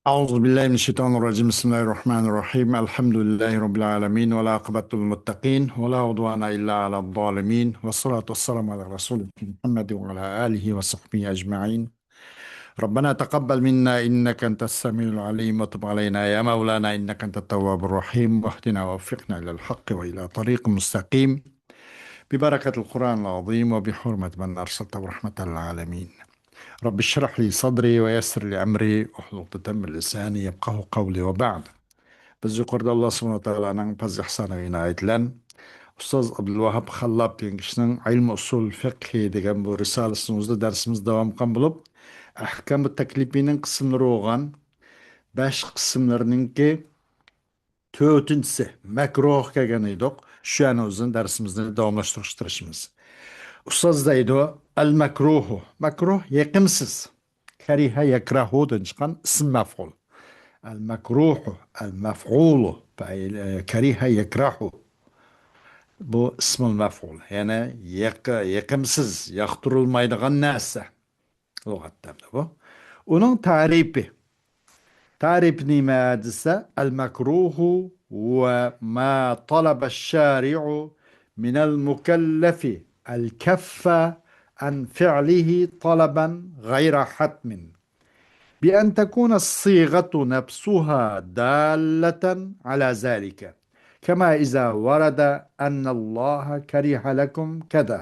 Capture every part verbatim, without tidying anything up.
أعوذ بالله من الشيطان الرجيم. بسم الله الرحمن الرحيم. الحمد لله رب العالمين، والعاقبة للمتقين، ولا عدوان إلا على الظالمين، والصلاة والسلام على رسول محمد وعلى آله وصحبه أجمعين. ربنا تقبل منا إنك أنت السميع العليم، وتب علينا يا مولانا إنك أنت التواب الرحيم، واهدنا ووفقنا إلى الحق وإلى طريق مستقيم، ببركة القرآن العظيم وبحرمة من أرسلته رحمة للعالمين. رب اشرح لي صدري ويسر لي أمري واحلل عقدة من لساني يفقهوا قولي وبعد. بىز يۇقىرىدا ئاللا سۇبھانەھۇ ۋە تائالانىڭ پەزلى ئىھسانىغا ئىنايەتلەن ئۇستاز ئابدۇلۋاھاب خاللاپ دېگەن كىشىنىڭ ئىلمى ئۇسۇل فىقھى دېگەن بۇ رىسالىسىنىڭ ئۆزىدە دەرسىمىز داۋام قىلغان بولۇپ، ئەھكامۇ تەكلىپىنىڭ قىسىملىرى بولغان بەش قىسىملىرىنىڭكى تۆتىنچىسى مەكروھ كەلگەن ئىدۇق. شۇ يەرنىڭ ئۆزىدىن دەرسىمىزنى داۋاملاشتۇرۇشقا تىرىشىمىز. ئۇستاز دەيدۇ، ئەل مەكروھۇ، مەكروھ يېقىمسىز. كەرىھە يەكراھۇدىن چىققان ئىسىم مەفئۇل. ئەل مەكروھۇ، ئەل مەفئۇلۇ، پەئىل، ئە، كەرىھە يەكراھۇ. بۇ ئىسمۇل مەفئۇل. يەنى يېقى-، يېقىمسىز، ياقتۇرۇلمايدىغان نەرسە. لۇغەتتە بۇ. ئۇنىڭ تەرىپى. تەرىپى نېمە دېسە، ئەل مەكروھۇ ھۇۋە ما تەلەبە شارىئۇ مىنەل مۇكەللەفى ئەل كەففە ئەن فىئلىھى تەلەبەن غەيرە حەتمىن. بىئەن تەكۇنە سىغەتۇ نەفسۇھا داللەتەن ئەلا زالىكە. كەما ئىزا ۋەرەدە ئەننەللاھە كەرىھە لەكۇم كەزا.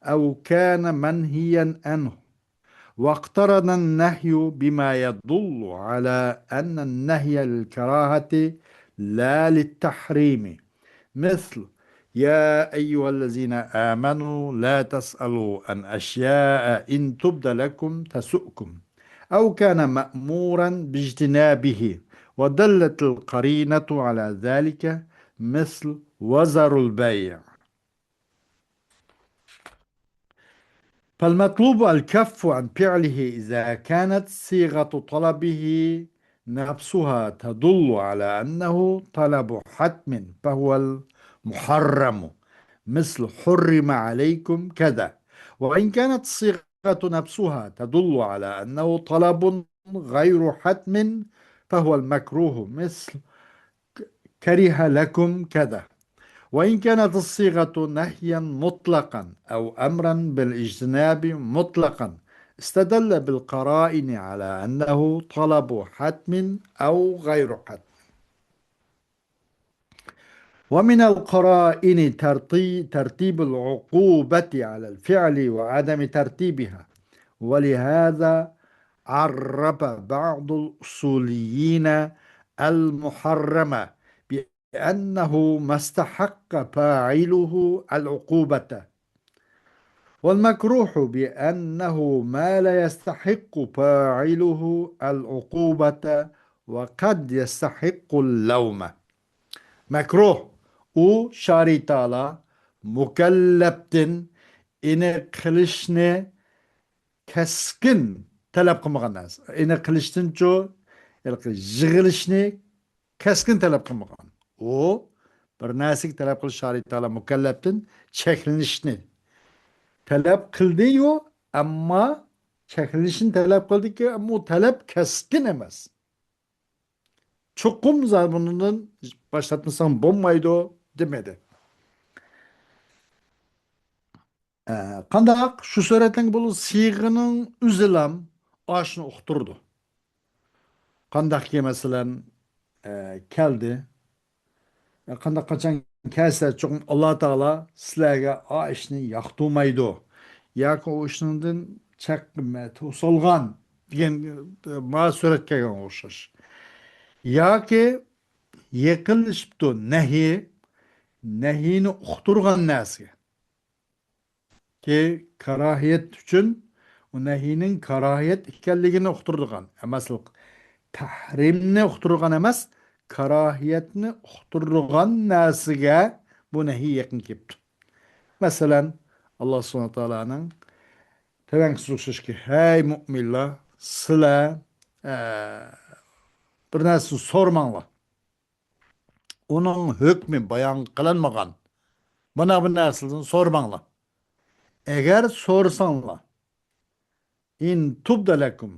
ئەو كانە مەنھىيەن ئەنھۇ. واقترن النهي بما يدل على أن النهي للكراهة لا للتحريم، مثل: يا أيها الذين آمنوا لا تسألوا عن أشياء إن تبد لكم تسؤكم، أو كان مأمورا باجتنابه، ودلت القرينة على ذلك، مثل: وذروا البيع. فالمطلوب الكف عن فعله إذا كانت صيغة طلبه نفسها تدل على أنه طلب حتم فهو المحرم، مثل: حرم عليكم كذا. وإن كانت الصيغة نفسها تدل على أنه طلب غير حتم فهو المكروه، مثل: كره لكم كذا. وإن كانت الصيغة نهيا مطلقا أو أمرا بالاجتناب مطلقا استدل بالقرائن على أنه طلب حتم أو غير حتم. ومن القرائن ترتي-، ترتيب العقوبة على الفعل وعدم ترتيبها، ولهذا عرف بعض الأصوليين المحرم بأنه ما استحق فاعله العقوبة، والمكروه بأنه ما لا يستحق فاعله العقوبة وقد يستحق اللوم. مەكروھ، ئۇ شارىئىتالا مۇكەللەپتىن ئېنى قىلىشنى كەسكىن تەلەپ قىلمىغان نەرسە. ئېنى قىلىشتىنچۇ، ھېلىقى يىغىلىشنى كەسكىن تەلەپ قىلمىغان. ئۇ بىر نەرسىگە تەلەپ قىلىش شارىئىتالا مۇكەللەپتىن چەكلىنىشنى تەلەپ قىلدىيۇ، ئەمما چەكلىنىشنى تەلەپ قىلدىكى، ئەمما ئۇ تەلەپ كەسكىن ئەمەس. چوقۇم زادى بۇنىڭدىن باشلاتمىساڭ بولمايدۇ دېمىدى. ئە، قانداق؟ شۇ سۈرەتلەرگە بولۇ سىيغىنىڭ ئۆزىلام ئاشۇنى ئۇقتۇرىدۇ. قانداقكى، مەسىلەن، ئە، كەلدى. ئە، قانداق، قاچان كەلسە، چوقۇم ئاللا تائالا سىلەرگە ئا ئىشنى ياقتۇرمايدۇ. ياكى ئۇ ئىشنىڭدىن چەك، توسالغان دېگەن، ئە، ما سۈرەت كەلگەنگە ئوخشاش. ياكى يېقىنلىشىپتۇ نەھى، نەھىنى ئۇقتۇرغان نەرسىگە. كى كاراھىيەت ئۈچۈن ئۇ نەھىنىڭ كاراھىيەت ئىكەنلىكىنى ئۇقتۇرىدىغان، ئەمەس، تەھرىمنى ئۇقتۇرىدىغان ئەمەس، كاراھىيەتنى ئۇقتۇرىدىغان نەرسىگە بۇ نەھى يېقىن كېلىپتۇ. مەسىلەن، ئاللا سۇبھانەھۇ ۋە تائالانىڭ تۆۋەنكىسىگە ئوخشاشكى، ھەي مۆمىنلەر، سىلەر، ئە، بىر نەرسىنى سورىماڭلار. ئۇنىڭ ھۆكمى بايان قىلىنمىغان. مانا بۇ نەرسىلەردىن سورىماڭلار. ئەگەر سورىساڭلار، ئىن تۇبدە لەكۇم.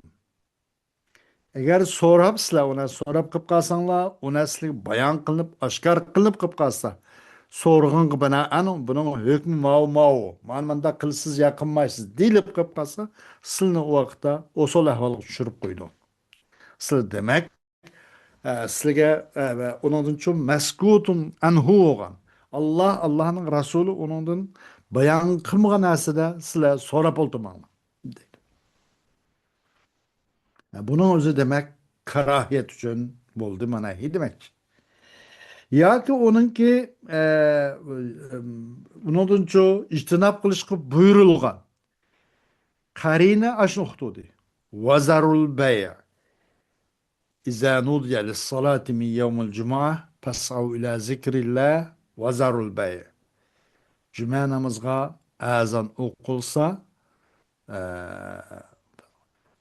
ئەگەر سوراپ سىلەر ئۇنى سوراپ قىلىپ قالساڭلار، ئۇنى سىلەرگە بايان قىلىنىپ، ئاشكارا قىلىنىپ قىلىپ قالسا، سورىغانغا بىنائەن بۇنىڭ ھۆكمى ماۋۇ، ماۋۇ، مانا مۇنداق قىلىسىز يا قىلمايسىز دېيىلىپ قىلىپ قالسا، سىلىنى ئۇ ۋاقىتتا ئوسال ئەھۋالغا چۈشۈرۈپ قويىدۇ. سىلەر دېمەك، ئە، سىلەرگە، ئە، ۋە ئۇنىڭدىن چوڭ مەسكۇتۇن ئەنھۇ بولغان. ئاللا، ئاللانىڭ رەسۇلى ئۇنىڭدىن بايان قىلمىغان نەرسىدە سىلەر سوراپ ئولتۇرماڭلار. دەيدۇ. بۇنىڭ ئۆزى دېمەك، كاراھىيەت ئۈچۈن بولدى، مانا ھى دېمەكچى. ياكى ئۇنىڭكى، ئە، ئۇنىڭدىنچۇ ئىجتىناب قىلىشقا بۇيرۇلغان قەرىنە ئاشۇنى ئۇقتۇردى. ۋەزەرۇل بەيئ. إذا نودي للصلاة من يوم الجمعة فاسعوا إلى ذكر الله وذروا البيع. جۈمە نامىزىغا ئەزان ئوقۇلسا، ئە،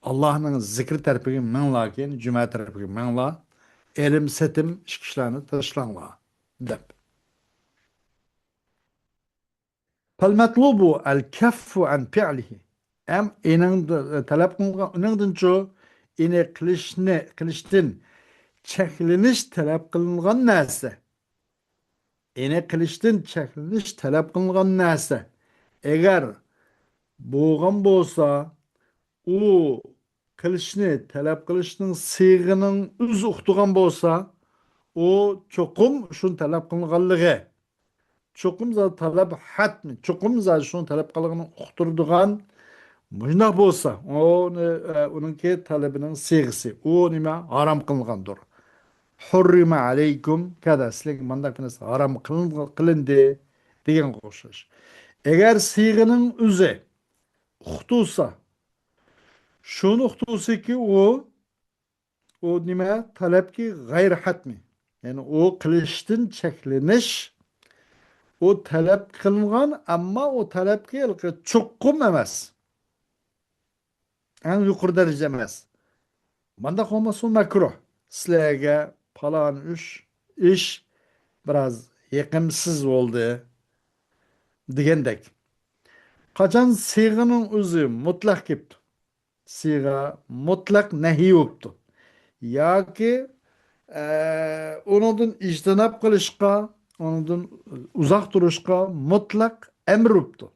ئاللاھنىڭ زىكرى تەرىپىگە مېڭىڭلار، كېيىن جۈمە تەرىپىگە مېڭىڭلار، ئېلىم سېتىم ئىچكى ئىشلارنى تاشلاڭلار، دەپ. فالمطلوب الكف عن فعله. ئەم ئېنىڭ تەلەپ قىلىنغان، ئۇنىڭدىنچۇ ئېنى قىلىشنى، قىلىشتىن چەكلىنىش تەلەپ قىلىنغان نەرسە. ئېنى قىلىشتىن چەكلىنىش تەلەپ قىلىنغان نەرسە. ئەگەر بولغان بولسا، ئۇ قىلىشنى تەلەپ قىلىشنىڭ سىيغىنىڭ ئۆزى ئۇقتۇرغان بولسا، ئۇ چوقۇم شۇنى تەلەپ قىلىنغانلىقى، چوقۇم زادى تەلەپ ھەتمى، چوقۇم زادى شۇنى تەلەپ قىلغىنىنى ئۇقتۇرىدىغان، مۇشۇنداق بولسا، ئۇنى، ئە، ئۇنىڭكى تەلىپىنىڭ سىيغىسى، ئۇ نېمە؟ ھارام قىلىنغاندۇر. حرم عليكم كذا، سىلەرگە مانداق بىر نەرسە ھارام قىلىن-، قىلىندى دېگەنگە ئوخشاش. ئەگەر سىيغىنىڭ ئۆزى ئۇقتۇرسا، شۇنى ئۇقتۇرسىكى، ئۇ، ئۇ نېمە؟ تەلەپكى غەيرىي ھەتمىي. يەنى ئۇ قىلىشتىن چەكلىنىش، ئۇ تەلەپ قىلىنغان، ئەمما ئۇ تەلەپكى ھېلىقى چوقۇم ئەمەس. ئەڭ يۇقىرى دەرىجە ئەمەس. مانداق بولمىسا مەكرۇھ. سىلەرگە پالان ئىش، ئىش بىراز يېقىمسىز بولدى دېگەندەك. قاچان سىيغىنىڭ ئۆزى مۇتلەق كېلىپتۇ. سىيغا مۇتلەق نەھىي بوپتۇ. ياكى، ئە، ئۇنىڭدىن ئىجتىناب قىلىشقا، ئۇنىڭدىن ئۇزاق تۇرۇشقا مۇتلەق ئەمر بوپتۇ.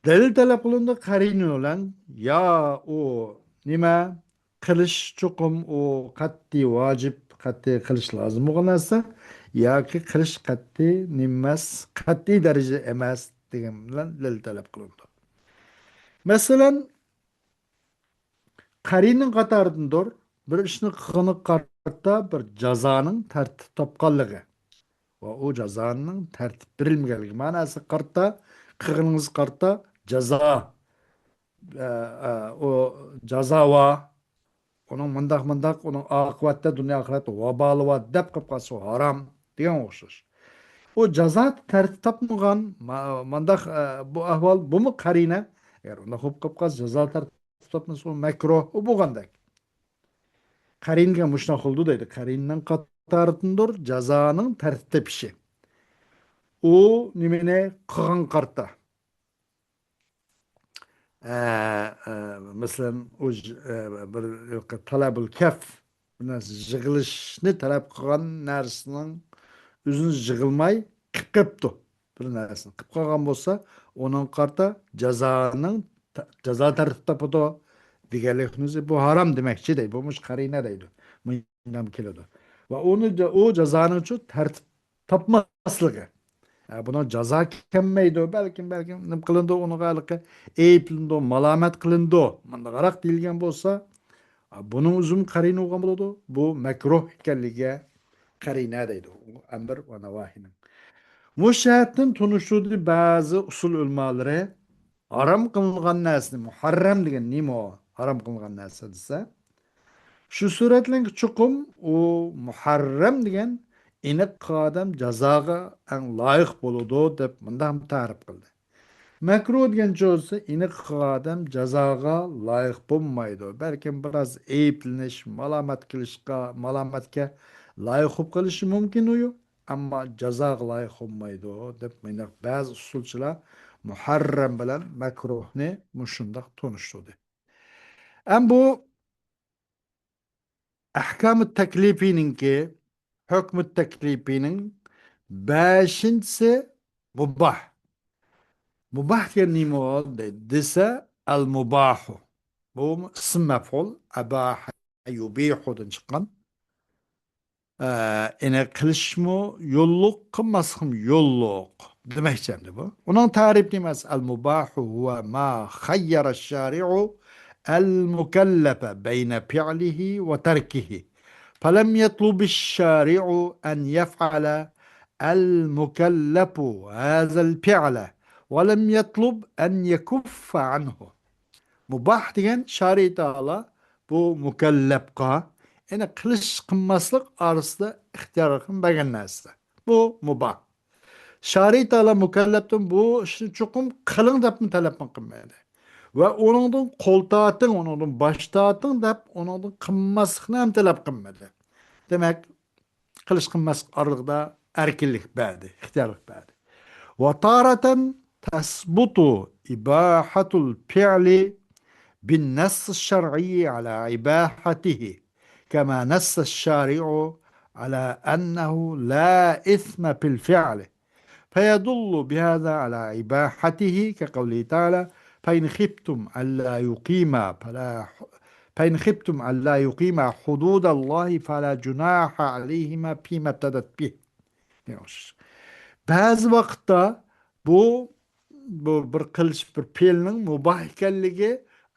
دەلىل تەلەپ قىلىنىدۇ قەرىنە بىلەن، يا ئۇ نېمە قىلىش چوقۇم ئۇ قەتئىي ۋاجىپ، قەتئىي قىلىش لازىم بولغان نەرسە، ياكى قىلىش قەتئىي نېمە ئەمەس، قەتئىي دەرىجىدە ئەمەس دېگەن بىلەن دەلىل تەلەپ قىلىنىدۇ. مەسىلەن، قەرىنىنىڭ قاتارىدىندۇر، بىر ئىشنى قىلغىنىغا قارىتا بىر جازانىڭ تەرتىپ تاپقانلىقى ۋە ئۇ جازانىڭ تەرتىپ بېرىلمىگەنلىكى مەناسىگە قارىتا، قىلغىنىڭىزغا قارىتا جازا، ئە، ئە، ئۇ جازا بار، ئۇنىڭ مۇنداق، مۇنداق، ئۇنىڭ ئاقىۋەتتە دۇنيا ئاخىرەتتە ۋابالى بار دەپ قىلىپ قالسا، ئۇ ھارام دېگەنگە ئوخشاش. ئۇ جازا تەرتىپ تاپمىغان، ما-، مانداق، ئە، بۇ ئەھۋال، بۇمۇ قەرىنە. ئەگەر ئۇنداق بولۇپ قالىپ قالسا، جازا تەرتىپ تاپمىسا، ئۇ مەكرۇھ، ئۇ بولغاندەك. قەرىنە دېگەن مۇشۇنداق بولىدۇ دەيدۇ. قەرىنىنىڭ قاتارىدىندۇر جازانىڭ تەرتىپ تېپىشى. ئۇ نېمىنى قىلغان قارىتا. ئە، ئە، مەسىلەن، ئۇ ج-، ئە، بىر تەلەبۇل كەف، بىر نەرسە يىغىلىشنى تەلەپ قىلغان نەرسىنىڭ ئۆزىنى يىغىلماي قىلىپ قېپتۇ. بىر نەرسىنى قىلىپ قالغان بولسا، ئۇنىڭغا قارىتا جازانىڭ، جازا تەرتىپ تاپىدۇ دېگەنلىكنى ئۆزى، بۇ ھارام دېمەكچى دەيدۇ. بۇ مۇشۇ قەرىنە دەيدۇ. مۇنداق كېلىدۇ. ۋە ئۇنى، ئۇ جازانىڭچۇ تەرتىپ تاپماسلىقى. ئە، بۇنىڭ جازا كەلمەيدۇ، بەلكىم، بەلكىم نېمە قىلىنىدۇ، ئۇنىڭغا ھېلىقى ئەيىبلىنىدۇ، مالامەت قىلىنىدۇ. مۇنداقراق دېيىلگەن بولسا، ئا، بۇنىڭ ئۆزىمۇ قەرىنە بولغان بولىدۇ. بۇ مەكرۇھ ئىكەنلىكىگە قەرىنە دەيدۇ. ئەمر ۋە ناۋاھىنىڭ. مۇشۇ جەھەتتىن تونۇشتۇردى بەزى ئۇسۇل ئۆلىمالىرى. ھارام قىلىنغان نەرسىنى، مۇھەررەم دېگەن نېمە ئۇ؟ ھارام قىلىنغان نەرسە دېسە، شۇ سۈرەتلەرگە چوقۇم ئۇ مۇھەررەم دېگەن ئېنىق قىلغان ئادەم جازاغا ئەڭ لايىق بولىدۇ دەپ مۇنداق تەرىپ قىلدى. مەكرۇھ دېگەنچە بولسا، ئېنىق قىلغان ئادەم جازاغا لايىق بولمايدۇ. بەلكىم بىراز ئەيىبلىنىش، مالامەت قىلىشقا، مالامەتكە لايىق بولۇپ قېلىشى مۇمكىن ئۇ. ئەمما جازاغا لايىق بولمايدۇ دەپ مۇنداق بەزى ئۇسسۇلچىلار مۇھەررەم بىلەن مەكرۇھنى مۇشۇنداق تونۇشتۇردى. ئەم بۇ ئەھكامۇ تەكلىپىنىڭكى، ھۆكمۇ تەكلىپىنىڭ بەشىنچىسى مۇباھ. مۇباھ دېگەن نېمە بولدى دېسە، ئەل مۇباھۇ. بۇ ئىسىم مەفئۇل، ئەباھە يۇبىھۇدىن چىققان. ئە، يەنى قىلىشمۇ يوللۇق، قىلماسلىقمۇ يوللۇق دېمەكچى ئەمدى بۇ. ئۇنىڭ تەرىپى نېمە؟ ئەل مۇباھۇ ھۇۋە ما خەييەرە شارىئۇ ئەل مۇكەللەفە بەينە پىئلىھى ۋە تەركىھى. فەلەم يەتلۇبىش شارىئۇ ئەن يەفئەلە ئەل مۇكەللەفۇ ھازەل پىئلە ۋەلەم يەتلۇب ئەن يەكۇففە ئەنھۇ. مۇباھ دېگەن شارىئى تائالا بۇ مۇكەللەپقا، يەنى قىلىش قىلماسلىق ئارىسىدا ئىختىيارلىقنى بەرگەن نەرسە. بۇ مۇباھ. شارىئى تائالا مۇكەللەپتىن بۇ ئىشنى چوقۇم قىلىڭ دەپمۇ تەلەپمۇ قىلمىدى. ۋە ئۇنىڭدىن قول تارتىڭ، ئۇنىڭدىن باش تارتىڭ دەپ ئۇنىڭدىن قىلماسلىقنى ھەم تەلەپ قىلمىدى. دېمەك، قىلىش قىلماسلىق ئارىلىقىدا ئەركىنلىك بەردى، ئىختىيارلىق بەردى. وتارة تثبت إباحة الفعل بالنص الشرعي على إباحته، كما نص الشارع على أنه لا إثم في الفعل، فيدل بهذا على إباحته، كقوله تعالى: فإن خفتم ألا يقيما فلا، فإن خفتم ألا يقيما حدود الله فلا جناح عليهما فيما افتدت به. بەزى ۋاقىتتا بۇ، بۇ بىر قىلىش، بىر پېئىلنىڭ مۇباھ ئىكەنلىكى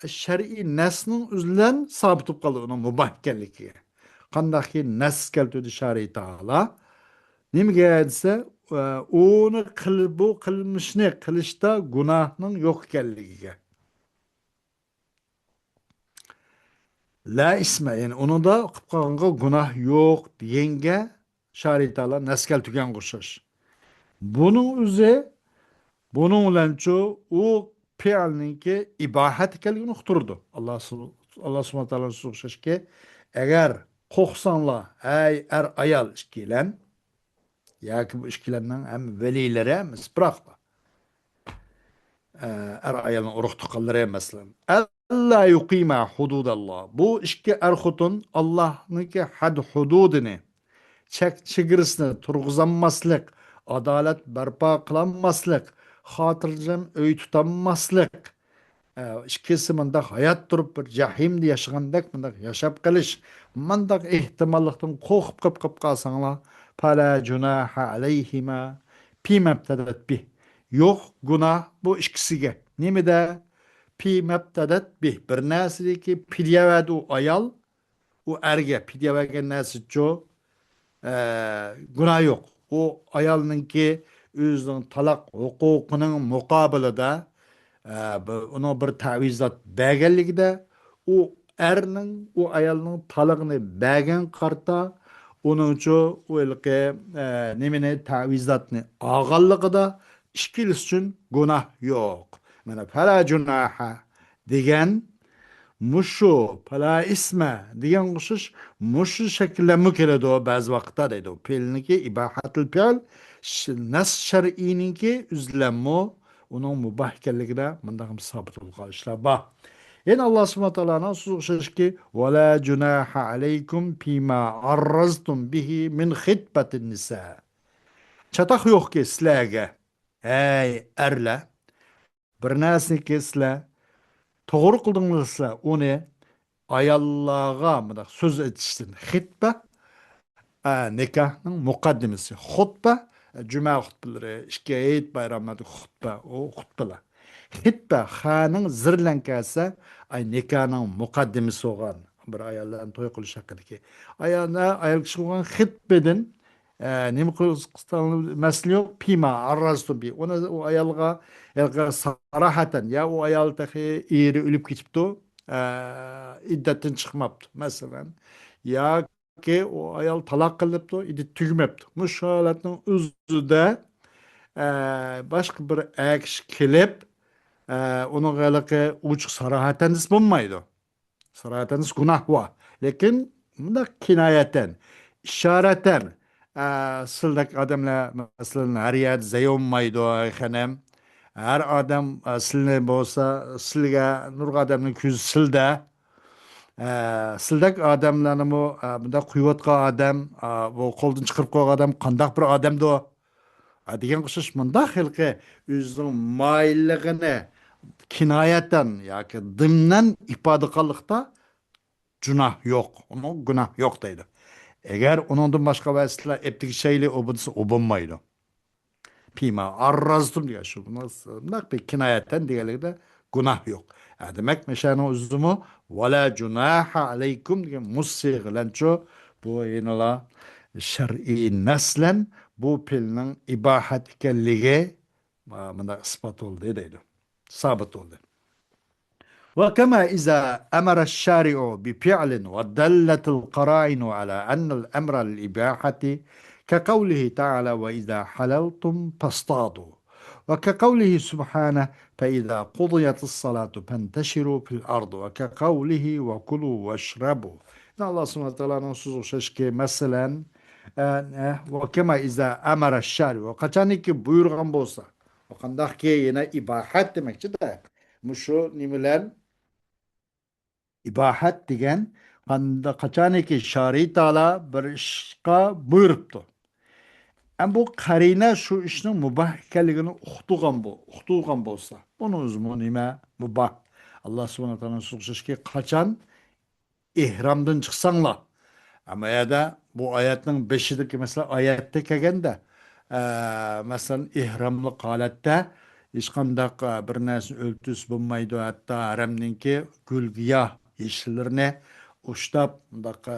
شەرئىي نەسنىڭ ئۆزى بىلەن سابىت بولۇپ قالىدۇ ئۇنىڭ مۇباھ ئىكەنلىكىگە. قانداقكى نەس كەلتۈردى شارىئى تائالا؟ نېمىگە دېسە، ئۇنى قىل-، بۇ قىلمىشنى قىلىشتا گۇناھنىڭ يوق ئىكەنلىكىگە. لا ئىسمە، يەنى ئۇنىڭدا قىلىپ قالغانغا گۇناھ يوق دېگەنگە شارىئى تائالا نەس كەلتۈرگەنگە ئوخشاش. بۇنىڭ ئۆزى، بۇنىڭ بىلەنچۇ ئۇ پېئىلنىڭكى ئىباھەت ئىكەنلىكىنى ئۇقتۇرىدۇ. ئاللا سۇ-، ئاللا سۇبھانەھۇ تائالانىڭ سۆزىگە ئوخشاشكى، ئەگەر قورقساڭلار، ئەي ئەر ئايال ئىككىلەن، ياكى بۇ ئىككىلەننىڭ ھەم ۋەلىيلىرى، ھەم ئىسپىراقلار. ئە، ئەر ئايالنىڭ ئۇرۇق تۇغقانلىرى، مەسىلەن. ئەللا يۇقىما ھۇدۇداللا. بۇ ئىككى ئەر خوتۇن ئاللاھنىڭكى ھەد ھۇدۇدىنى، چەك چېگرىسىنى تۇرغۇزالماسلىق، ئادالەت بەرپا قىلالماسلىق، خاتىرجەم ئۆي تۇتالماسلىق. ئە، ئىككىسى مۇنداق ھايات تۇرۇپ بىر جەھىمدە ياشىغاندەك مۇنداق ياشاپ قېلىش، مۇنداق ئېھتىماللىقتىن قورقۇپ قېلىپ، قېلىپ قالساڭلار، فلا جۇناھە ئەلەيھىما فىمەبتەدەت بىھ. يوق گۇناھ بۇ ئىككىسىگە. نېمىدە؟ فىمەبتەدەت بىھ. بىر نەرسىدىكى پىدىيە بەردى ئۇ ئايال، ئۇ ئەرگە پىدىيە بەرگەن نەرسىچۇ، ئە، گۇناھ يوق. ئۇ ئايالنىڭكى ئۆزىنىڭ تالاق ھوقۇقىنىڭ مۇقابىلىدا، ئە، بىر، ئۇنىڭ بىر تەۋىزات بەرگەنلىكىدە، ئۇ ئەرنىڭ ئۇ ئايالنىڭ تالاقىنى بەرگەن قارتا، ئۇنىڭچۇ ئۇ ھېلىقى، ئە، نېمىنى، تەۋىزاتنى ئالغانلىقىدا ئىككىلىسى ئۈچۈن گۇناھ يوق. مانا، فلا جۇناھە دېگەن مۇشۇ، پەلا ئىسمە دېگەنگە ئوخشاش مۇشۇ شەكىللەرمۇ كېلىدۇ بەزى ۋاقىتتا دەيدۇ. پېئىلنىڭكى ئىباھەتىل پېئىل، ش-، نەس شەرئىينىڭكى ئۆزلەرمۇ ئۇنىڭ مۇباھ ئىكەنلىكىدە مۇنداق سابىت بولغان ئىشلار بار. يەنە ئاللا سۇبھانەھۇ ۋە تائالانىڭ سۆزىگە ئوخشاشكى، ۋەلا جۇناھە ئەلەيكۇم فىما ئەررەزتۇم بىھى مىن خىتبەتىن نىسا. چاتاق يوقكى سىلەرگە، ئەي ئەرلەر، بىر نەرسىنىكى سىلەر توغرا قىلدىڭلار، سىلەر ئۇنى ئاياللارغا مۇنداق سۆز ئېيتىشتىن. خىتبە، ئە، نىكاھنىڭ مۇقەددىمىسى. خۇتبە، ئە، جۈمە خۇتبىلىرى، ئىككى ھېيت بايراملاردا خۇتبە، ئۇ خۇتبىلار. خىتبە، خانىڭ زىرلەن كەلسە، ئاي، نىكاھنىڭ مۇقەددىمىسى بولغان. بىر ئاياللارنى توي قىلىش ھەققىدىكى. ئاياللار، ئايال كىشى بولغان خىتبىدىن ئە، نېمە قىلساڭ مەسىلە يوق، پىما ئەررەزتۇم بى. ئۇنى ئۇ ئايالغا، ئايالغا ساراھەتەن، يا ئۇ ئايال تېخى ئېرى ئۆلۈپ كېتىپتۇ، ئە، ئىددەتتىن چىقماپتۇ، مەسىلەن. ياكى ئۇ ئايال تالاق قىلىنىپتۇ، ئىددىتى تۈگىمەپتۇ. مۇشۇ ھالەتنىڭ ئۆزىدە، ئە، باشقا بىر ئەر كىشى كېلىپ، ئە، ئۇنىڭغا ھېلىقى ئوچۇق ساراھەتەن دېسە بولمايدۇ. ساراھەتەن گۇناھ بار. لېكىن مۇنداق كىنايەتەن، ئىشارەتەن، ئە، سىلدەك ئادەملەر، مەسىلەن، ھەر يەردە زەيوممايدۇ، خېنىم. ھەر ئادەم، ئە، سىلنى بولسا، سىلگە نۇرغۇن ئادەمنىڭ كۆزى سىلدە. ئە، سىلدەك ئادەملەرنىمۇ، ئە، بۇنداق قويۇۋاتقان ئادەم، ئە، بۇ قولدىن چىقىرىپ قويغان ئادەم قانداق بىر ئادەمدۇ؟ ئە، دېگەن ئوخشاش مۇنداق ھېلىقى ئۆزىنىڭ مايىللىقىنى كىنايەتەن ياكى دىمنەن ئىپادە قىلغانلىقتا جۇناھ يوق، ئۇنىڭ گۇناھ يوق دەيدۇ. ئەگەر ئۇنىڭدىن باشقا ۋەسىتىلەر ئېلىپ تېگىشەيلى، ئۇ بولسا، ئۇ بولمايدۇ. پىما ئاررازتۇم دېگەن شۇ. بۇنداق بىر كىنايەتەن دېگەنلىكىدە گۇناھ يوق. ئە، دېمەك، مەشەنىڭ ئۆزىمۇ ۋەلا جۇناھە ئەلەيكۇم دېگەن مۇسسىغىلەنچۇ، بۇ يەنىلا شەرئىي نەسلەن بۇ پېئىلنىڭ ئىباھەت ئىكەنلىكى، ئە، مۇنداق ئىسپات بولدى دەيدۇ. سابىت بولدى. وكما إذا أمر الشارع بفعل ودلت القرائن على أن الأمر للإباحة كقوله تعالى: وإذا حللتم فاصطادوا، وكقوله سبحانه: فإذا قضيت الصلاة فانتشروا في الأرض، وكقوله: وكلوا واشربوا. يەنى ئاللا سۇبھانەھۇ ۋە تائالانىڭ سۆزىگە ئوخشاشكى، مەسىلەن، ئە، ئە، وكما إذا أمر الشارع، قاچانكى بۇيرۇغان بولسا، ئۇ قانداقكى يەنە ئىباھەت دېمەكچىدە. مۇشۇ نېمە بىلەن ئىباھەت دېگەن، قاندا-، قاچانكى شارىئى تائالا بىر ئىشقا بۇيرۇپتۇ. ئەم بۇ قەرىنە شۇ ئىشنىڭ مۇباھ ئىكەنلىكىنى ئۇقتۇرغان بو-، ئۇقتۇرغان بولسا، بۇنىڭ ئۆزىمۇ نېمە؟ مۇباھ. ئاللا سۇبھانەھۇ ۋە تائالانىڭ سۆزىگە ئوخشاشكى، قاچان ئېھرامدىن چىقساڭلار. ئەمما يەردە بۇ ئايەتنىڭ بېشىدىكى، مەسىلەن، ئايەتتە كەلگەندە، ئە، مەسىلەن، ئېھراملىق ھالەتتە ھېچقانداق، ئە، بىر نەرسىنى ئۆلتۈرسە بولمايدۇ، ھەتتا ھەرەمنىڭكى گۈل-گىياھ يېشىللىرىنى ئۇشتاپ، مۇنداق، ئە،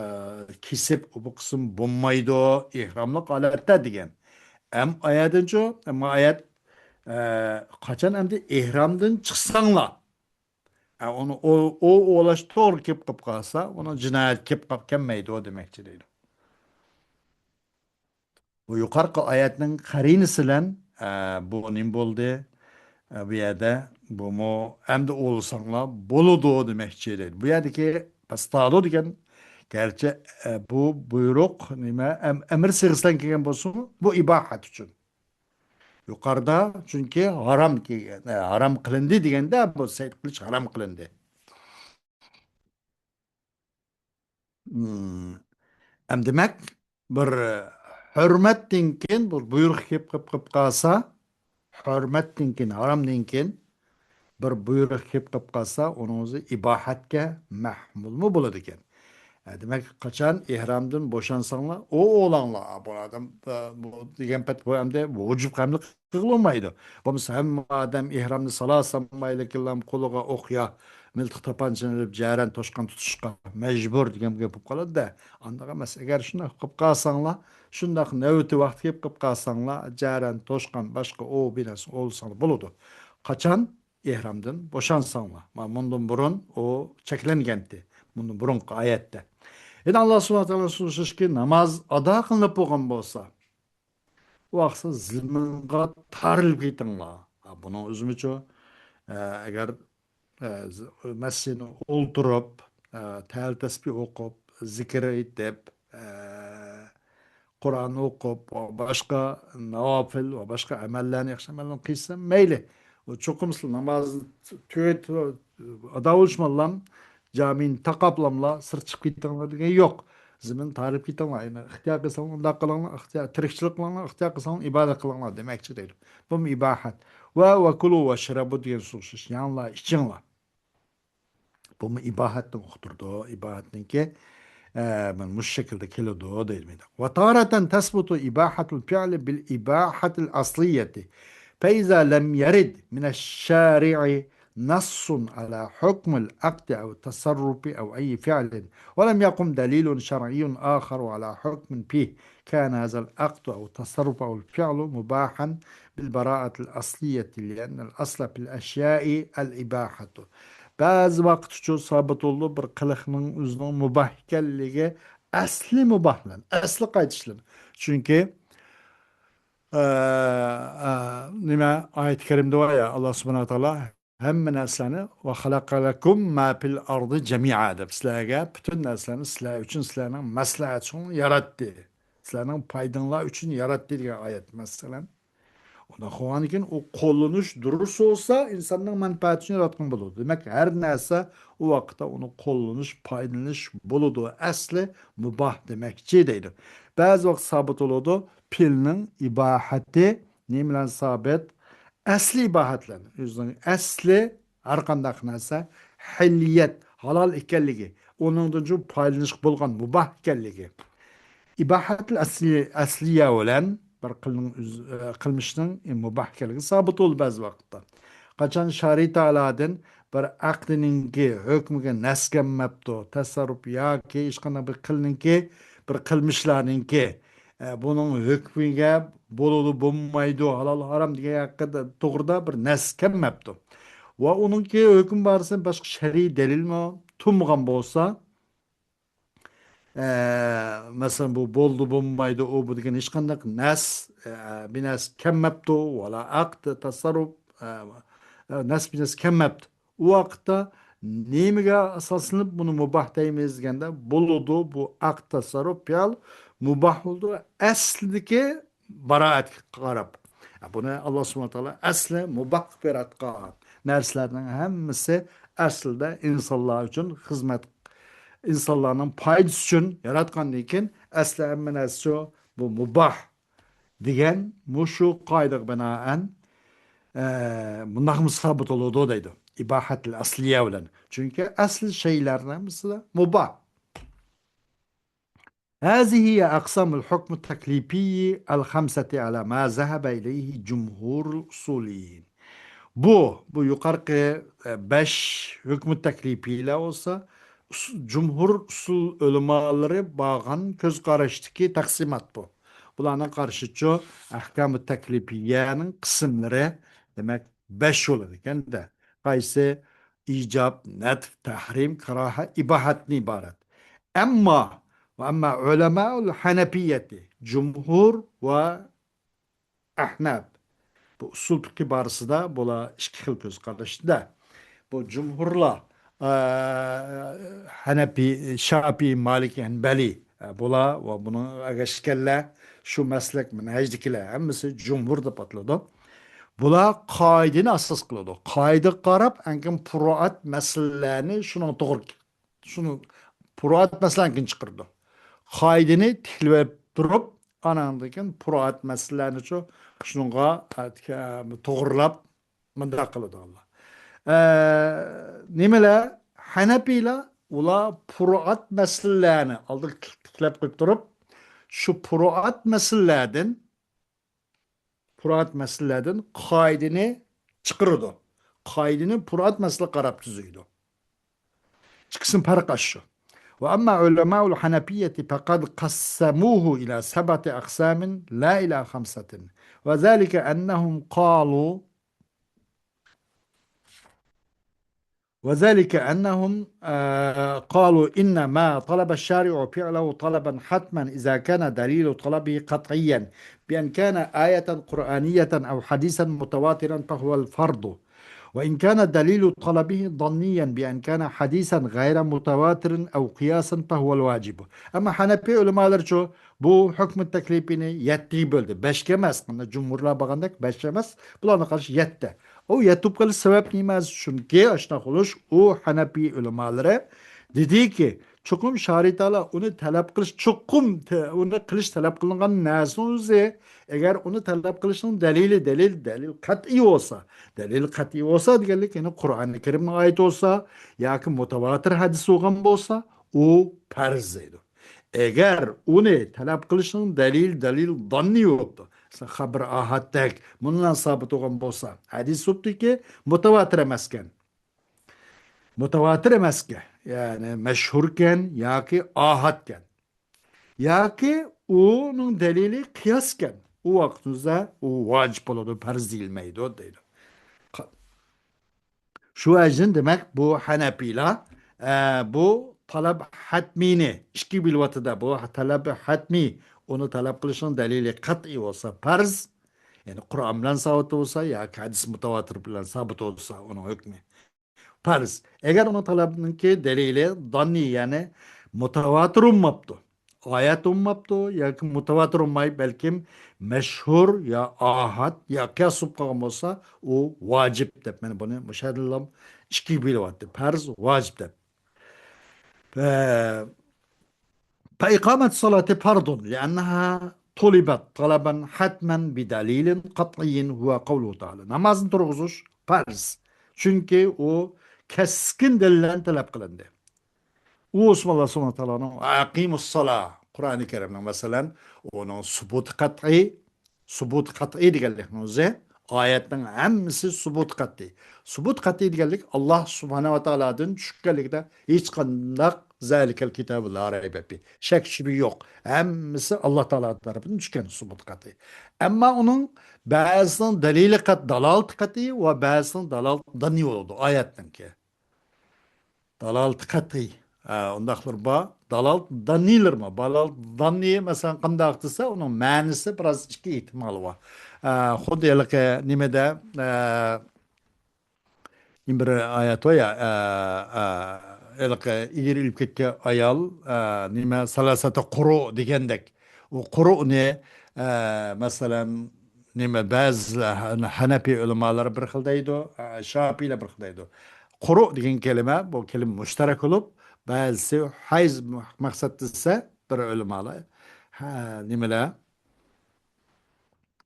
كېسىپ، ئۇ بۇ قىسىم بولمايدۇ، ئېھراملىق ھالەتتە دېگەن. ئەم ئايەتىنچۇ، ئەمما ئايەت، ئە، قاچان ئەمدى ئېھرامدىن چىقساڭلار، ئە، ئۇنى ئو-، ئو-، ئوۋلاش توغرا كېلىپ قېلىپ قالسا، ئۇنىڭ جىنايەت كېلىپ قاپ كەلمەيدۇ دېمەكچى دەيدۇ. بۇ يۇقارقى ئايەتنىڭ قەرىنىسى بىلەن، ئە، بۇ نېمە بولدى؟ ئە، بۇ يەردە بۇمۇ ئەمدى ئوۋلىساڭلار بولىدۇ دېمەكچى دەيدۇ. بۇ يەردىكى پەستادۇ دېگەن، گەرچە، ئە، بۇ بۇيرۇق نېمە، ئەم-، ئەمىر سىغىسى بىلەن كەلگەن بولسىمۇ، بۇ ئىباھەت ئۈچۈن. يۇقارىدا، چۈنكى ھارام كېلگەن، ئە، ھارام قىلىندى دېگەندە، بۇ سەيد قىلىش ھارام قىلىندى. مم. ئەم دېمەك، بىر ھۆرمەتتىن كېيىن بىر بۇيرۇق كېلىپ قېلىپ قالسا، ھۆرمەتتىن كېيىن، ھارامدىن كېيىن بىر بۇيرۇق كېلىپ قېلىپ قالسا، ئۇنىڭ ئۆزى ئىباھەتكە مەھمۇلمۇ بولىدىكەن. ئە، دېمەك، قاچان ئېھرامدىن بوشانساڭلار، ئو ئولاڭلار، ئا، بۇ ئادەم، ئە، بۇ دېگەن پەت بۇ ئەمدى ۋۇجۇب قەملىك قىلغىلى بولمايدۇ. بولمىسا ھەممە ئادەم ئېھرامنى سالالسامايلىكىنلا قولىغا ئوق يا مىلتىق تاپانچىنى ئېلىپ جەرەن توشقان تۇتۇشقا مەجبۇر دېگەن گەپ بولۇپ قالىدۇ-دە. ئانداق ئەمەس. ئەگەر شۇنداق قىلىپ قالساڭلار، شۇنداق نۆۋىتى ۋاقتى كېلىپ قېلىپ قالساڭلار، جەرەن توشقان باشقا ئوۋ بىناسىنى ئوۋلىساڭلار بولىدۇ. قاچان؟ ئېھرامدىن بوشانساڭلار. مانا مۇندىن بۇرۇن ئۇ چەكلەنگەنتى. مۇندىن بۇرۇنقى ئايەتتە. يەنە ئاللا سۇبھانەھۇ ۋە تائالا سۆزلىشىكى، ناماز ئادا قىلىنىپ بولغان بولسا، ئۇ ۋاقىتتا زېمىنغا تارىلىپ كېتىڭلار. ھا، بۇنىڭ ئۆزىمىچۇ، ئە، ئەگەر، ئە، ز-، مەسچىتنى ئولتۇرۇپ، ئە، تەھلىل تەسبىھ ئوقۇپ، زىكىر ئېيتىپ، ئە، قۇرئان ئوقۇپ، ۋە باشقا ناۋاپىل ۋە باشقا ئەمەللەرنى، ياخشى ئەمەللەرنى قىلسا مەيلى. ئۇ چوقۇم سىلەر نامازنى تۈگەت-، ئادا بولۇشمانلام، جامىنى تاقاپلاملا سىرت چىقىپ كېتىڭلار دېگەن يوق. زېمىن تارىپ كېتىڭلار، يەنى ئىختىيار قىلساڭلار ئۇنداق قىلىڭلار، ئىختىيار، تىرىكچىلىك قىلىڭلار، ئىختىيار قىلساڭلار ئىبادەت قىلىڭلار دېمەكچى دەيدۇ. بۇمۇ ئىباھەت. ۋە، ۋە كۇلۇ ۋەشرەبۇ دېگەن سۆز ئوخشاش. يەڭلار، ئىچىڭلار. بۇمۇ ئىباھەتنى ئۇقتۇرىدۇ. ئىباھەتنىڭكى، ئە، مۇشۇ شەكىلدە كېلىدۇ دەيدۇ. وتارة تثبت إباحة الفعل بالإباحة الأصلية، فإذا لم يرد من الشارع نص على حكم العقد أو التصرف أو أي فعل، ولم يقم دليل شرعي آخر على حكم فيه، كان هذا العقد أو التصرف أو الفعل مباحا بالبراءة الأصلية، لأن الأصل في الأشياء الإباحة. بەزى ۋاقىتتىچۇ سابىت بولىدۇ، بىر قىلىقنىڭ ئۆزىنىڭ مۇباھ ئىكەنلىكى ئەسلى مۇباھلىنىدۇ، ئەسلى قايتىشلىنىدۇ. چۈنكى، ئە، ئە، نېمە، ئايەت كەرىمدە بار يا، ئاللا سۇبھانەھۇ ۋە تائالا ھەممە نەرسىلەرنى، وخلق لكم ما في الأرض جميعا دەپ، سىلەرگە پۈتۈن نەرسىلەرنى سىلەر ئۈچۈن، سىلەرنىڭ مەسلىھەتىڭلار ياراتتى. سىلەرنىڭ پايدىڭلار ئۈچۈن ياراتتى دېگەن ئايەت، مەسىلەن. ئۇنداق بولغاندىن كېيىن ئۇ قوللىنىش دۇرۇس بولسا، ئىنساننىڭ مەنپەئەتى ئۈچۈن ياراتقان بولىدۇ. دېمەك، ھەر نەرسە ئۇ ۋاقىتتا ئۇنى قوللىنىش، پايدىلىنىش بولىدۇ. ئەسلى مۇباھ دېمەكچى دەيدۇ. بەزى ۋاقىت سابىت بولىدۇ. پېئىلنىڭ ئىباھەتى نېمە بىلەن سابىت؟ ئەسلى ئىباھەت بىلەن. ئۆزىنىڭ ئەسلى ھەر قانداق نەرسە ھىللىيەت، ھالال ئىكەنلىكى، ئۇنىڭدىن شۇ پايدىلىنىشقا بولغان مۇباھ ئىكەنلىكى. ئىباھەتىل ئەسلى-، ئەسلىيە بىلەن بىر قىلنىڭ ئۆز-، ئە، قىلمىشنىڭ مۇباھ ئىكەنلىكى سابىت بولىدۇ بەزى ۋاقىتتا. قاچان شارى تائالادىن بىر ئەقدىنىڭكى ھۆكمىگە نەس كەلمەپتۇ، تەسەررۇپ ياكى ھېچقانداق بىر قىلنىڭكى بىر قىلمىشلارنىڭكى، ئە، بۇنىڭ ھۆكمىگە بولىدۇ، بولمايدۇ، ھالال، ھارام دېگەن ھەققىدە توغرىدا بىر نەس كەلمەپتۇ. ۋە ئۇنىڭكى ھۆكمى بارىسى باشقا شەرئىي دەلىلمۇ تۇرمىغان بولسا، ئە، مەسىلەن، بۇ بولىدۇ، بولمايدۇ، ئۇ بۇ دېگەن ھېچقانداق نەس، ئە، بىر نەس كەلمەپتۇ، ۋەلا ئەقد، تەسەررۇپ، ئە، ئە، نەس بىر نەس كەلمەپتۇ. ئۇ ۋاقىتتا نېمىگە ئاساسلىنىپ بۇنى مۇباھ دەيمىز دېگەندە، بولىدۇ، بۇ ئەقد، تەسەررۇپ، پېئىل مۇباھ بولىدۇ. ئەسلىدىكى بارائەتكە قاراپ. بۇنى ئاللا سۇبھانەھۇ ۋە تائالا ئەسلى مۇباھ قىلىپ ياراتقان نەرسىلەرنىڭ ھەممىسى ئەسلىدە ئىنسانلار ئۈچۈن خىزمەت، ئىنسانلارنىڭ پايدىسى ئۈچۈن ياراتقاندىن كېيىن، ئەسلى ھەممە نەرسە شۇ، بۇ مۇباھ دېگەن مۇشۇ قائىدىگە بىنائەن، ئە، مۇنداقمۇ سابىت بولىدۇ دەيدۇ. ئىباھەتىل ئەسلىيە بىلەن. چۈنكى ئەسلى شەيلەرنىڭ ھەممىسى مۇباھ. هذه هي أقسام الحكم التكليفي الخمسة على ما ذهب إليه جمهور الأصوليين. بۇ، بۇ يۇقىرىقى، ئە، بەش ھۆكمى تەكلىپىيلەر بولسا، ئۇس-، جۇمھۇر ئۇسۇل ئۆلىمالىرى بارغان كۆز قاراشتىكى تەقسىمات بۇ. بۇلارنىڭ قارىشىچۇ، ئەھكامى تەكلىپىيەنىڭ قىسىملىرى، دېمەك، بەش بولىدىكەن-دە. قايسى؟ ئىجاب، نەدب، تەھرىم، كاراھە، ئىباھەتتىن ئىبارەت. ئەمما، ۋە ئەمما ئۆلەمائۇل ھەنەپىيەتى، جۇمھۇر ۋە ئەھنەپ. بۇ ئۇسۇل پىقھى بارىسىدا بۇلار ئىككى خىل كۆز قاراشتا. بۇ جۇمھۇرلار، ئە، ھەنەپىي، شاپىي، مالىكىي، ھەنبەلىي، ئە، بۇلار ۋە بۇنىڭغا ئەگەشكەنلەر، شۇ مەسلەك مەنھەجدىكىلەر ھەممىسى جۇمھۇر دەپ ئاتىلىدۇ. بۇلار قائىدىنى ئاساس قىلىدۇ. قائىدىگە قاراپ، ئەنكىن پۇرۇئات مەسىلىلەرنى شۇنىڭغا توغرا، شۇنى پۇرۇئات مەسىلىنى چىقىرىدۇ. قائىدىنى تىكلەپ تۇرۇپ، ئاناندىن كېيىن پۇرۇئات مەسىلىلەرنىچۇ شۇنىڭغا، ئە، توغرىلاپ مۇنداق قىلىدۇ ئاللا. ئە، نېمىلەر؟ ھەنەپىيلەر، ئۇلار پۇرۇئات مەسىلىلەرنى ئالدىغا تىكلەپ قويۇپ تۇرۇپ، شۇ پۇرۇئات مەسىلىلەردىن پۇرۇئات مەسىلىلەردىن قائىدىنى چىقىرىدۇ. قائىدىنى پۇرۇئات مەسىلىگە قاراپ تۈزۈيدۇ. ئىككىسىنىڭ پەرقى ئاشۇ. وأما علماء الحنفية فقد قسموه إلى سبعة أقسام لا إلى خمسة. وذلك أنهم قالوا وذلك أنهم، آه، قالوا إن ما طلب الشارع فعله طلبا حتما إذا كان دليل طلبه قطعيا بأن كان آية قرآنية أو حديثا متواترا فهو الفرض، وإن كان دليل طلبه ظنيا بأن كان حديثا غير متواتر أو قياسا فهو الواجب. ئەمما ھەنەپىي ئۆلىمالىرىچۇ بۇ ھۆكمى تەكلىپىنى يەتتىگە بۆلدى. بەشكە ئەمەس، مانا جۇمھۇرلار بولغاندەك بەش ئەمەس، بۇلارغا قارىشى يەتتە. ئۇ يەتتە بولۇپ قېلىش سەۋەب نېمە؟ چۈنكى ئاشۇنداق بولۇش، ئۇ ھەنەپىي ئۆلىمالىرى دېدىكى، چوقۇم شارى تائالا ئۇنى تەلەپ قىلىش، چوقۇم تە-، ئۇنى قىلىش تەلەپ قىلىنغان نەرسىنىڭ ئۆزى، ئەگەر ئۇنى تەلەپ قىلىشنىڭ دەلىلى، دەلىل، دەلىل قەتئىي بولسا، دەلىل قەتئىي بولسا دېگەنلىك، يەنى قۇرئانى كەرىمنىڭ ئايىتى بولسا ياكى مۇتەۋاتىر ھەدىس بولغان بولسا، ئۇ پەرز دەيدۇ. ئەگەر ئۇنى تەلەپ قىلىشنىڭ دەلىل، دەلىل داننىي بوپتۇ. مەسىلەن، خەبىر ئاھاتتەك، مۇنۇ بىلەن سابىت بولغان بولسا، ھەدىس بوپتۇكى، مۇتەۋاتىر ئەمەسكەن. مۇتەۋاتىر ئەمەسكەن، يەنى مەشھۇركەن ياكى ئاھاتكەن. ياكى ئۇنىڭ دەلىلى قىياسكەن. ئۇ ۋاقىتىمىزدا ئۇ ۋاجىپ بولىدۇ، پەرز دېيىلمەيدۇ دەيدۇ. قا-، شۇ ۋەجىدىن دېمەك، بۇ ھەنەپىيلار، ئە، بۇ تەلەپ ھەتمىينى ئىككى بۆلۈۋاتىدۇ. بۇ تەلەپ ھەتمىي، ئۇنى تەلەپ قىلىشنىڭ دەلىلى قەتئىي بولسا پەرز، يەنى قۇرئان بىلەن سابىت بولسا ياكى ھەدىس مۇتەۋاتىر بىلەن سابىت بولسا ئۇنىڭ ھۆكمى پەرز. ئەگەر ئۇنىڭ تەلەپنىڭكى دەلىلى داننىي، يەنى مۇتەۋاتىر بولماپتۇ، ئايەت بولماپتۇ ياكى مۇتەۋاتىر بولماي، بەلكىم مەشھۇر يا ئاھاد يا قىياس بولۇپ قالغان بولسا، ئۇ ۋاجىپ دەپ، مەن بۇنى مۇشۇ يەردىلا ئىككىگە بۆلۈۋەتتى. پەرز، ۋاجىپ دەپ. ئە، فإقامة الصلاة فرض لأنها طلبت طلبا حتما بدليل قطعي هو قوله تعالى. نامازنى تۇرغۇزۇش پەرز. چۈنكى ئۇ كەسكىن دەلىللەردىن تەلەپ قىلىندى. ئۇ ئوسمانلار سۇبھانەھۇ تائالانىڭ ئەقىمۇسسالا، قۇرئانى كەرىمنىڭ، مەسىلەن، ئۇنىڭ سۇبۇتى قەتئىي، سۇبۇتى قەتئىي دېگەنلىكنىڭ ئۆزى، ئايەتنىڭ ھەممىسى سۇبۇتى قەتئىي. سۇبۇتى قەتئىي دېگەنلىك، ئاللا سۇبھانەھۇ ۋە تائالادىن چۈشكەنلىكىدە ھېچقانداق، زالىكەل كىتابۇ لا رەيبە فىھ، شەك شۈبھە يوق. ھەممىسى ئاللا تائالا تەرىپىدىن چۈشكەن، سۇبۇتى قەتئىي. ئەمما ئۇنىڭ بەزىسىنىڭ دەلىلى قەت-، دالالىتى قەتئىي ۋە بەزىسىنىڭ دالالىتى زاننىي بولىدۇ، ئايەتنىڭكى. دالالىتى قەتئىي. ئە، ئۇنداقلىرى بار. دالالىتى زاننىيلىرى بار. دالالىتى زاننىي، مەسىلەن، قانداق دېسە، ئۇنىڭ مەنىسى بىراز ئىككى ئېھتىمالى بار. ئە، خۇددى ھېلىقى نېمىدە، ئە، بىر ئايەت بار يا، ئە، ئە، ھېلىقى ئېرى ئۆلۈپ كەتكەن ئايال، ئە، نېمە، سالاسەتە قۇرۇ دېگەندەك. ئۇ قۇرۇنى، ئە، مەسىلەن، نېمە، بەزى ھەنەپىي ئۆلىمالار بىر خىل دەيدۇ، ئە، شاپىيلار بىر خىل دەيدۇ. قۇرۇ دېگەن كەلىمە، بۇ كەلىمە مۇشتەرەك بولۇپ، بەزىسى ھەيز مەقسەت دېسە، بىر ئۆلىمالار، ھە، نېمىلەر،